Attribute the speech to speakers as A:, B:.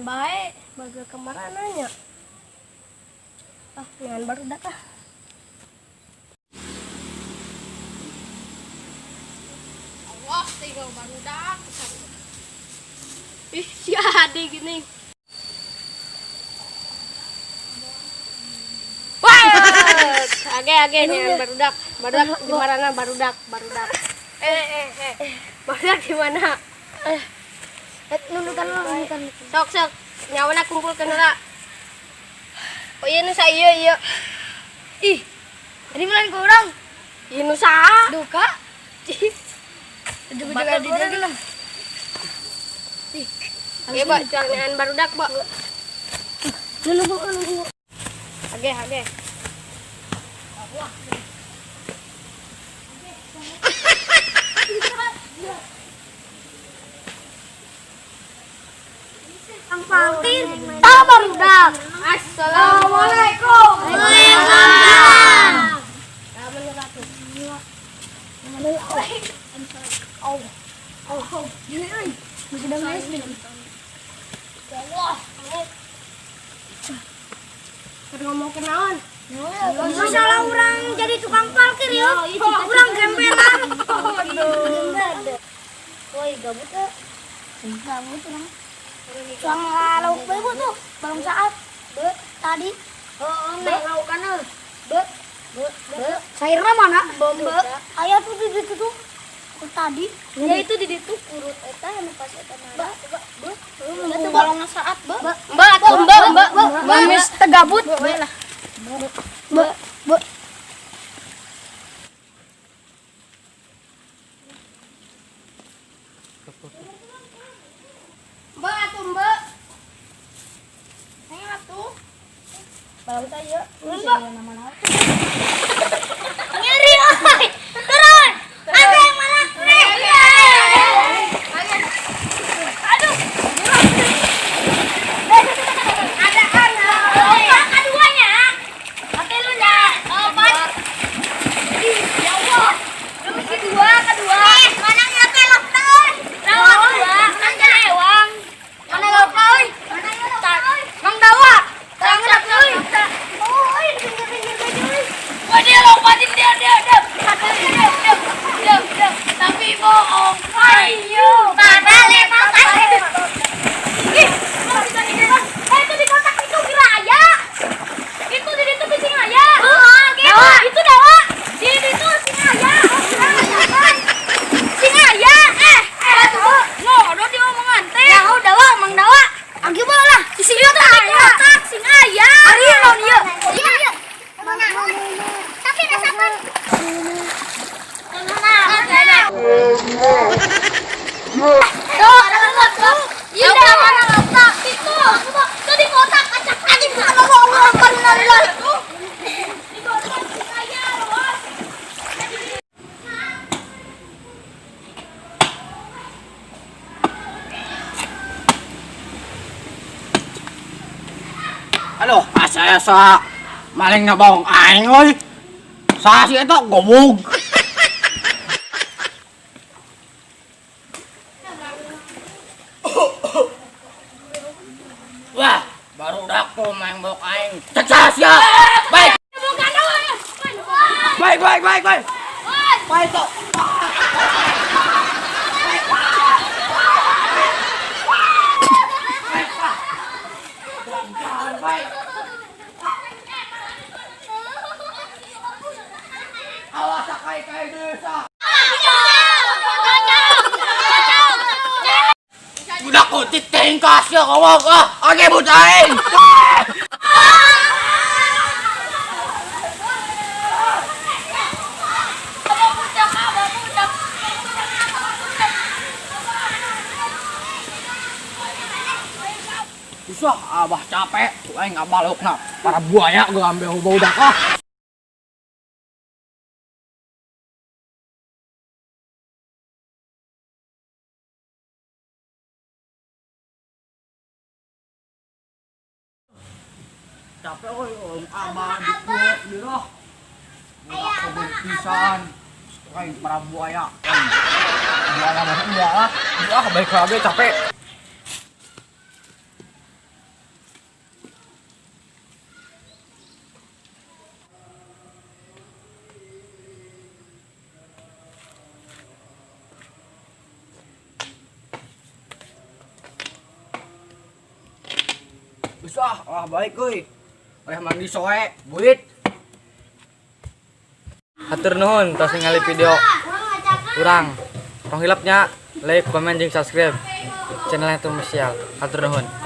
A: Bae, baga kemana nya? Ah, jangan barudak ah. Awas tinggal barudak. Ih, si Adi gini. Wah, age age nih barudak, barudak di mana barudak, barudak. Eh eh eh, barudak di mana?
B: Eh, nundutan nundutan.
A: Sok sok, nyawana kumpulkeun heula. Oh iya nu iya iya.
B: Ih, ini bulan kurang.
A: Ieu nu saha?
B: Duka. Ujung-ujung adi lagi lah. Ih,
A: Iya, Pak, jangan barudak, Pak.
B: Nunggu nunggu.
A: Age age.
B: Ang parkir. Tahu barudak.
A: Assalamualaikum.
B: Waalaikumsalam.
A: Keur ngomong kenaon?
B: Masalah orang jadi tukang parkir ya. Orang gembelan. Woi, gabut tuh. Gabut orang. Cuang lauk bebo tuh, belum saat. Be, tadi. Oh, neng lauk kan Be, be, be. Sayurnya mana? Bombe. Ayah tuh di situ tuh. Tadi.
A: Ya itu di ditu kurut eta anu pas eta mah.
B: Be, be. Itu balong saat, be.
A: Mbak atuh mbak mbak mbak
B: Miss tegabut. Be lah. Be, be.
A: Mbak atuh mbak. Ayo atuh.
B: Balong saya. Mbak. Nyeri, oi. Turun. Ada yang mana?
A: Aduh. Ada anak.
B: Opat keduanya. Atelunya. Opat. Ya Allah. Lu mesti dua, kedua. Mana nyata lockdown? Rawa dua. Mana ewang? Mana lockdown? Mana lockdown? Mang Dawa. Tangan aku. Oh, di pinggir-pinggir baju.
A: Wah dia lompatin dia dia dia. Dia dia dia dia. Tapi bohong. Ayo.
B: Mana lempar? Ih, kok bisa di Eh, itu di kotak itu kira aya.
A: Itu di situ sing aya.
B: Heeh, gitu.
A: Itu dawa. Di situ sing aya.
B: Sing aya. Eh, eh, tuh.
A: Ngono di omongan teh.
B: Ya udah wa, Mang Dawa. Anggi bae lah. Di sini tuh di kotak sing aya. Ari naon ieu? Iya, iya. Tapi rasakan. Tuh, tuh. Iya, mana letak? Itu. Tuh di kotak acak anjing Allah Allah Akbar innalillahi.
A: Di kotak sing aya loh.
C: Aduh, asa asa maling na bohong aing euy. Saha sih eta gobog. Wah, baru tuh main bohong aing. Cek saha sia. Baik. Baik, baik, baik, baik. Baik tuh. Baik. Awas kai kai desa. Budak kuntit tingkas ya ngomong ah, oke budak aing. Susah, abah capek, aing ngabalokna. Para buaya gua ambil budak ah. Capek oi, om abah dikuat di roh. Budak kebun pisan. Aing para buaya. Buaya mah iya ah. Iya baik lagi capek. Geus ah, ah baik euy. Oleh mandi soe, buit.
D: Hatur nuhun tos ningali video urang. Tong hilap nya like, komen jeung subscribe channelnya Tumsial. Hatur nuhun.